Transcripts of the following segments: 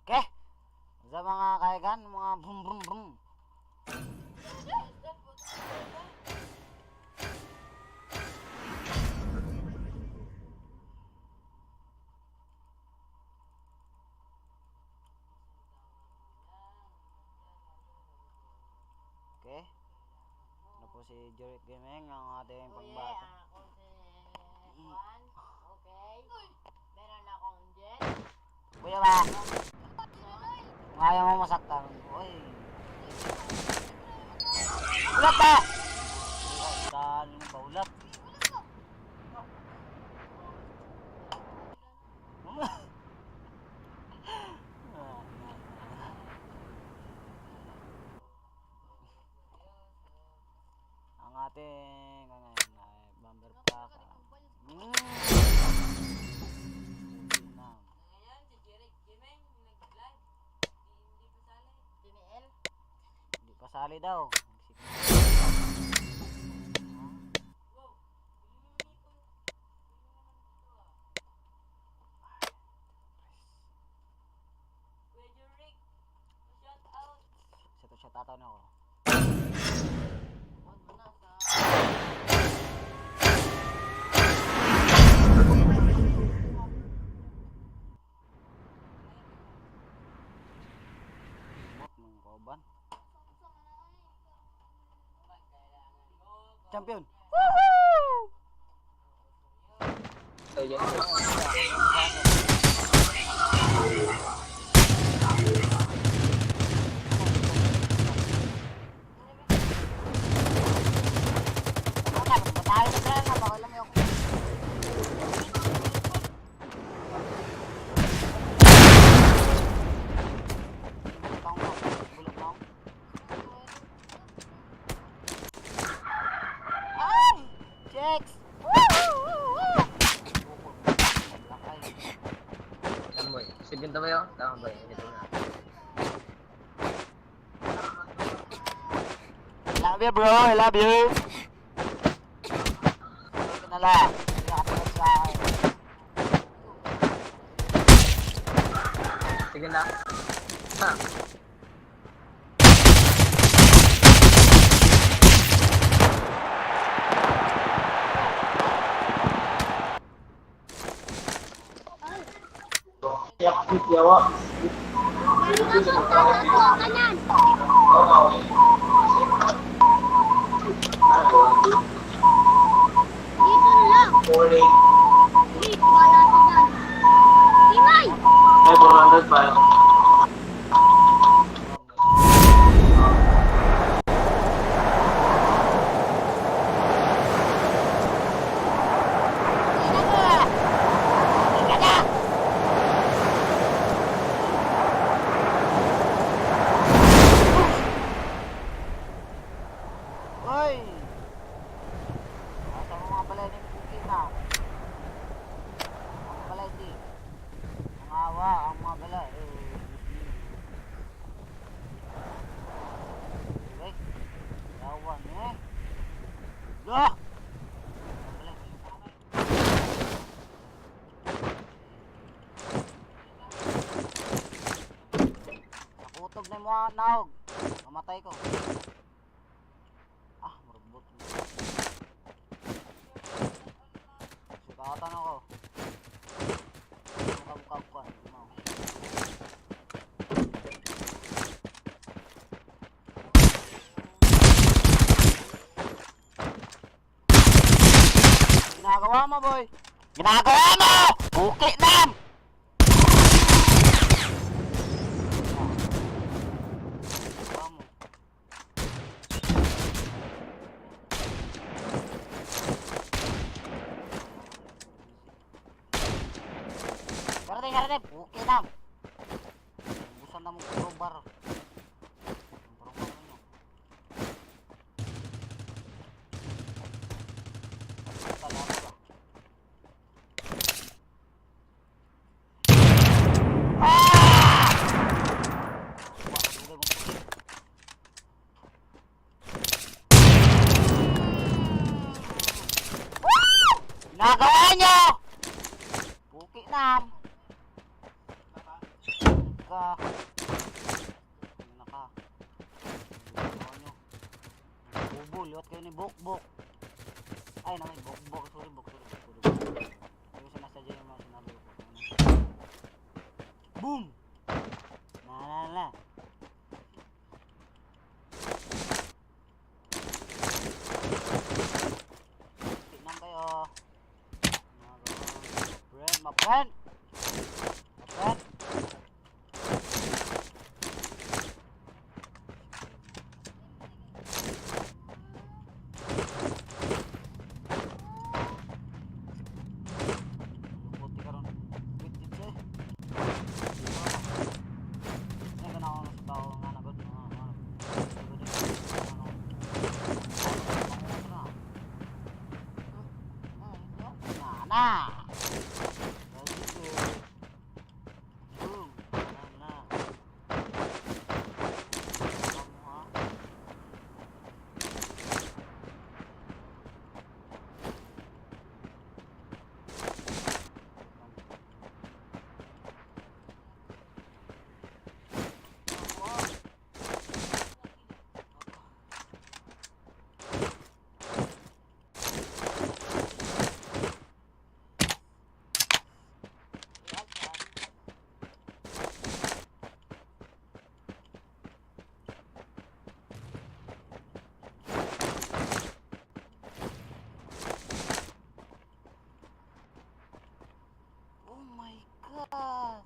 Okay. Sa mga kaigan, mga brum brum brum. Okay. Ano po si Jeric Gaming, ang ating Oh pangbata. yeah, ako si Juan. Okay. Meron akong jet. Kuya ba? Kung ayaw mo masaktan, uy. Ulap ba? Talo na ba ulap? Ang ating ano yun, ay bomber pack. Na. Ngayon, si Jeric Gaming, nag-vlog. Hindi pa sali. Tiniel. Hindi pa sali daw. Wow. Kuya Jeric, shout out. Sa to siya tataw na ako. Juan mo na sa... Bot mong kauban. Champion. Woohoo! So, yan. Ano na, tayo na tayo na, baka alam mo yung Tong, bulok tong. Ay! Checks! Woo! Lakay. Tama boy. Sige ba yun? Tama boy. Dito na. Love you, bro. I love you. Sige na lang. Hindi ka katulad sa akin. Sige na. Ha. Dito na lang. Wait, wala ka dyan. Imay! Ay, 400 pa. Hoy! Asa mo mga balay ng puki na? Ang balay di. Ang awa, ang mga balay. Eh, eh. Yawan eh. Lah! Ang balay. Nakutob na yung mga naog. Namatay ko. Ah, marubot. Sukatan ako. Mukha-mukha ko. Ano? Ginagawa mo, boy! Ginagawa mo! Buki na! Ginagawa mo. Karating, karating. Okay na. Busan na mong crowbar. Ang crowbar ninyo. Kala ko ba? Ah! Wah, dugay mong puti. Woo! Ginagawa niyo! Puki na! ka. Ano ka? Ano nyo? Bubo, liwat kayo ni Bokbok. Ay, naman, Bokbok. Sorry, Bok, sorry, Bok, sorry, Bok. Hindi ko sinasadya yung mga sinabi ko. Ano? Boom! Na, na, na. Tignan kayo. My friend, my friend. My friend. Lupot karon. Wait, dito eh. Ay, kana ako sa tao nga nagod. Ano. Na, na. Ready to. Boom. Na, na. Kamu, ha? Oh my God.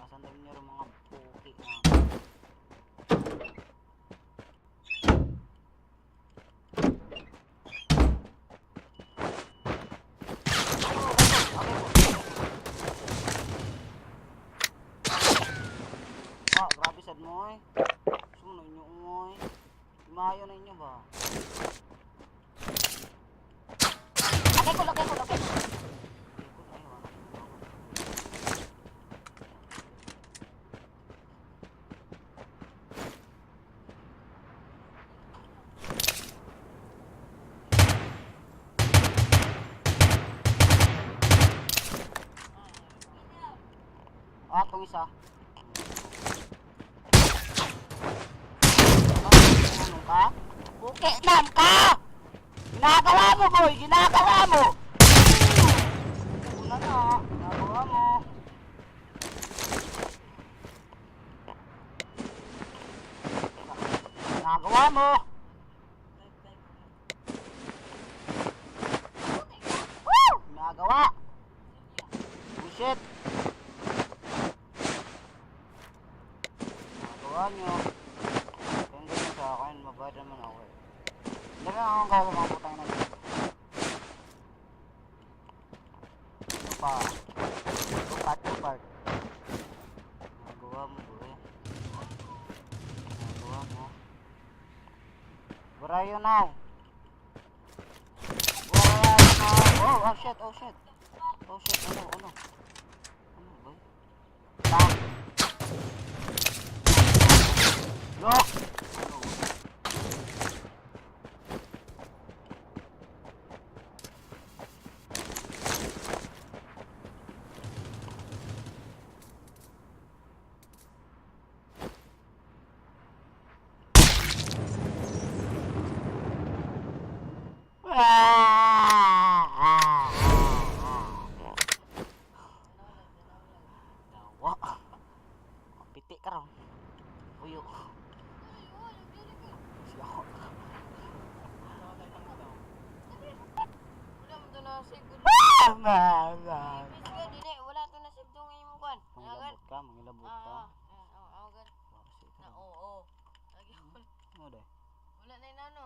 Asan tayo niyo rin mga puki na? Okay po. Ah, grabe sad mo eh. Gusto mo na inyo mo eh. Maayo na inyo ba? Lagay ko, lagay ko, lagay ko. Ikot ay wala. Ah, itong isa. Ano ka? Puki nam ka! Ginagawa mo, boy! Ginagawa mo! Una na, ginagawa mo. Ginagawa mo! Woo! Ginagawa! Bullshit! Ginagawa nyo. Kung ganyan sa akin, mabait naman ako eh. Hindi na akong gawa mga putang na dito. Ano pa? Two part, two part. Ginagawa mo, boy. Ginagawa mo. Where are you now? Where are you now? Oh, oh shit, oh shit. Oh shit, ano, ano? Ano, boy? Down. Look! Ano? Dawa. Piti ka ron. Uyo. Siya ako. Wala mo to na save ko. Ma, ma. Please ka, dili. Wala to na save tong imong kwan. Mangilabot ka, mangilabot ka. Ah, ah, ah, ah, Wala Na, oo, oo. Lagi ako. Ano de? Wala na yun, ano.